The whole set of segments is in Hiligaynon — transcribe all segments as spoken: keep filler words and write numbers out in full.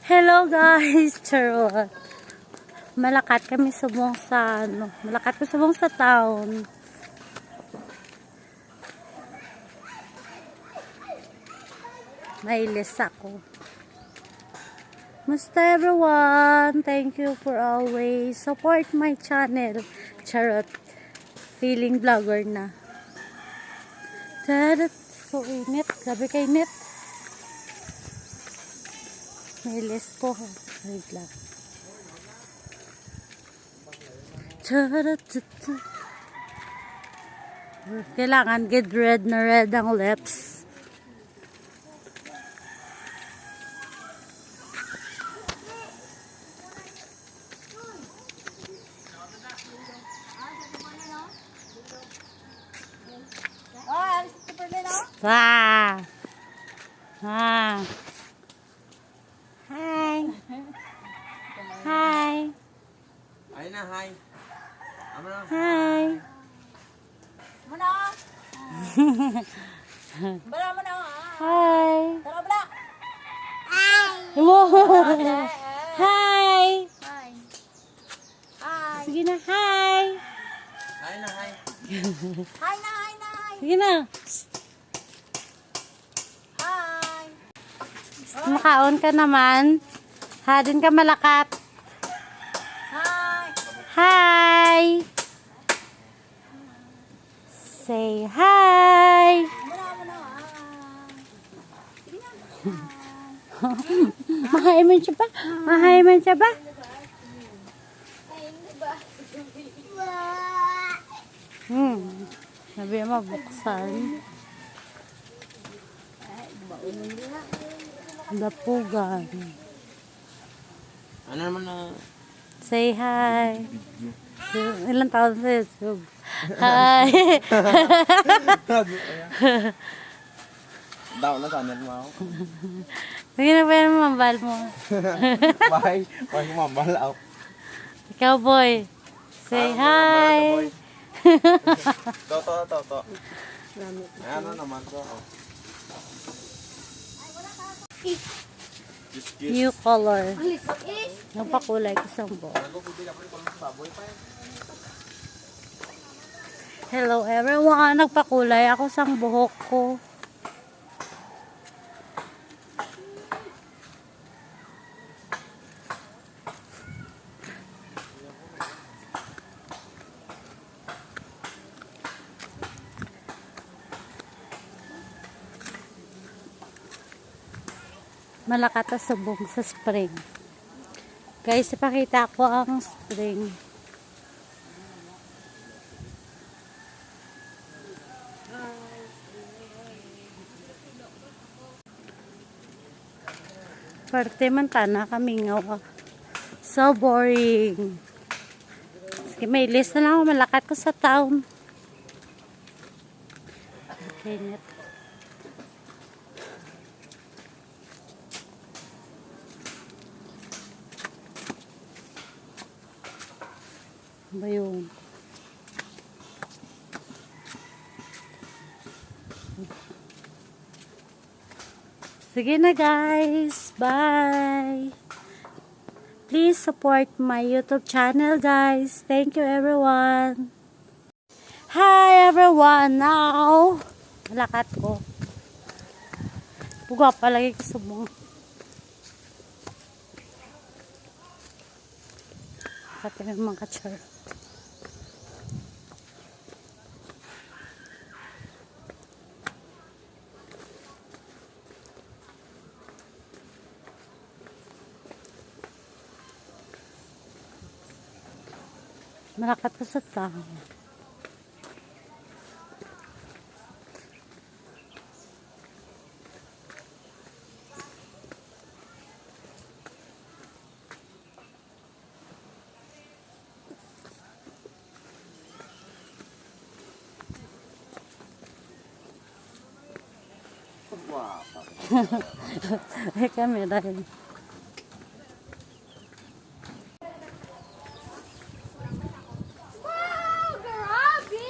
Hello guys, charot. Malakat kami subong sa ano, malakat ko subong sa town. May list ako. Musta everyone? Thank you for always support my channel. Charot. Feeling vlogger na. Charot. So init. Grabe ka init. May list ko. Wait lang. Charot. Kailangan gid red na red ang lips. Oh, alis ito pa rin, oh. Sa. Ha. Hi. Hi. Ayun na, hi. Amo na. Hi. Muna. Bala mo na, ah. Hi. Tara, bala. Hi. Wow. Hi. Hi. Hi. Hi. Sige na, hi. Hi na, hi. Hi na, hi na, hi. Sige na. Hi. Makaon ka naman. Ha, din ka malakat. Hi. Hi. Say hi. Muna, muna, ah. Sige na. Hi. Mahay man siya ba? Mahay man siya ba? Hmm. Sabi mo, buksan. Dapugan. Ano naman na? Say hi. Ilang taon sa YouTube? Hi. Daw na channel mo ako. Sige na, pwede mambal mo. Bye. Bye, mambal ako. Ikaw, boy. Say hi. To, to, to, to. Ano naman to? Oh. Kiss, kiss. New color. Nagpakulay ko sang buhok. Hello everyone, nagpakulay ako sang buhok ko. Malakat ta subong sa spring. Guys, ipakita ko ang spring. Parte man tana kami nga, ah. So boring. Sige, may list na lang ako. Malakat ko sa town. Okay, net. Ba yun? Sige na, guys. Bye. Please support my YouTube channel, guys. Thank you, everyone. Hi, everyone. Now, lakat ko. Pugwa pa lagi ko sa mga. Pati may mga char. Malakat ko sa tao. Kami dahil. Wow, grabe!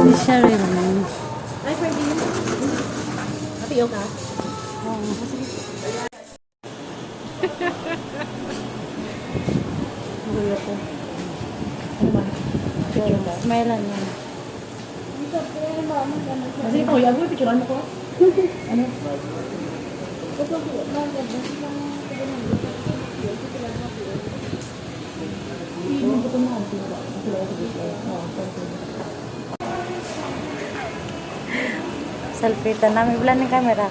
Si Cheryl man. Ay, pwede yun. Ate, ka? Oo. Magulo ko. Ano ba? Picture ka? Smile lang yan. Kasi ko, yago, picturean mo ko. Ano? Selfie ta na, may bulan ng camera.